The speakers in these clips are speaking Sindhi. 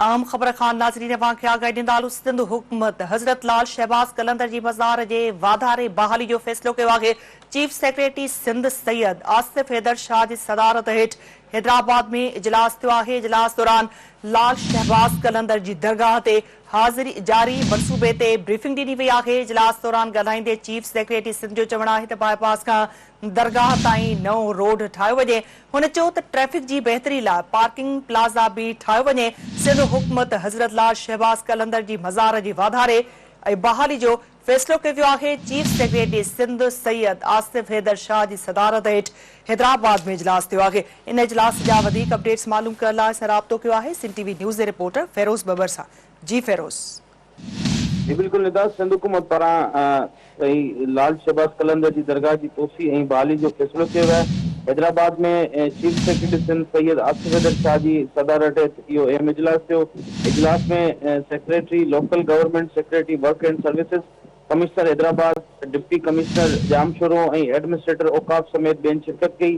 اهم خبر کان ناظرين اوهان کي آگاهي ڏيندا هلون سنڌ حڪومت حضرت لال شهباز قلندر جي مزار جي واڌاري بحالي جو فيصلو ڪيو آهي چيف سيڪريٽري سنڌ سيد آصف حيدر شاهه جي صدارت هيٺ حيدرآباد ۾ اجلاس ٿيو آهي اجلاس دوران لال شهباز قلندر جي درگاهه تي حاضري جاري منصوبي تي بريفنگ ڏني وئي آهي اجلاس دوران ڳالهائيندي چيف سيڪريٽري سنڌ جو چوڻ آهي ته باء پاس کان درگاهه تائين نئون روڊ ٺاهيو وڃي. هن چيو ته ٽريفڪ جي بهتري لاء پارڪنگ پلازا به ٺاهيو وڃي. سنڌ حڪومت حضرت لال شهباز قلندر جي مزار جي واڌاري ۽ بحالي جو فيصلو ڪيو ويو آهي. چيف سيڪريٽري سنڌ سيد آصف حيدر شاهه جي صدارت هيٺ حيدرآباد ۾ اجلاس ٿيو آهي. ان اجلاس جا وڌيڪ اپڊيٽس معلوم ڪرڻ لاء اسان رابطو ڪيو آهي سنڌ ٽي وي نيوز جي رپورٽر فيروز ٻٻر سان. جي فيروز. جي بلڪل ندا، سنڌ حڪومت پاران سائين لال شهباز قلندر جي درگاهه جي توسيع ۽ بحالي جو فيصلو ڪيو ويو آهي. حيدرآباد ۾ چيف سيڪريٽري سنڌ سيد آصف حيدر شاهه جي صدارت هيٺ اهو اهم اجلاس ٿيو. اجلاس ۾ secretary local government, secretary work and services, commissioner Hyderabad, deputy commissioner Jamshoro ۽ administrator اوقاف سميت ٻين شرڪت ڪئي.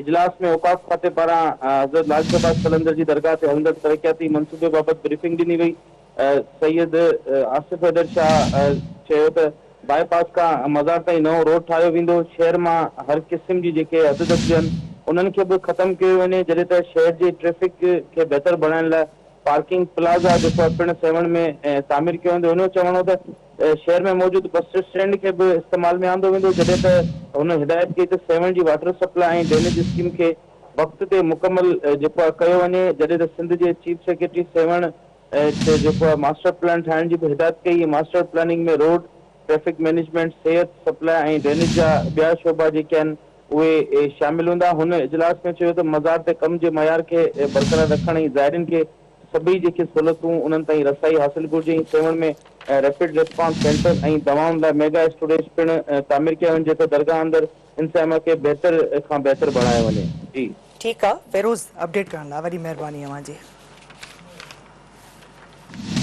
اجلاس ۾ اوقاف کاتي پاران حضرت لال شهباز قلندر جي درگاهه تي هلندڙ ترقياتي منصوبي بابت بريفنگ ڏني وئي. سيد آصف حيدر شاهه چيو ته باء پاس کان مزار تائين نئون روڊ ٺاهيو ويندو، شهر مان هر قسم جي جيڪي حد دخليون آهن انهن کي به ختم ڪيو وڃي، جڏهن ته شهر جي ٽريفڪ کي بهتر بڻائڻ لاء پارڪنگ پلازا جيڪو آهي پڻ سيوهڻ ۾ تعمير ڪيو ويندو. هن جو چوڻ هو ته شهر ۾ موجود بس اسٽينڊ کي به استعمال ۾ آندو ويندو، جڏهن ته هن هدايت ڪئي ته سيوهڻ جي واٽر سپلاء ۽ ڊرينيج اسڪيم کي وقت تي مڪمل جيڪو آهي ڪيو وڃي، جڏهن ته سنڌ جي چيف سيڪريٽري سيوهڻ تي جيڪو آهي ماسٽر پلان ٺاهڻ جي به هدايت ڪئي، master planning ۾ road, traffic management, صحت، سپلاء ۽ ڊرينيج جا ٻيا شعبا جيڪي آهن اهي شامل هوندا. هن اجلاس ۾ چيو ته مزار تي ڪم جي معيار کي برقرار رکڻ ۽ زائرين کي سڀئي جيڪي سهولتون انهن تائين رسائي حاصل گهرجي ۽ سيوهڻ ۾ ريپڊ ريسپانس سينٽر ۽ دوائن لاء ميگا اسٽوريج پڻ تعمير ڪيا وڃن جيئن ته درگاهه اندر انتظاميا کي بهتر کان بهتر بڻايو وڃي. جي. ٺيڪ آ فيروز اپڊيٽ ڪرڻ لاء وڏي مهرباني اوهان جي.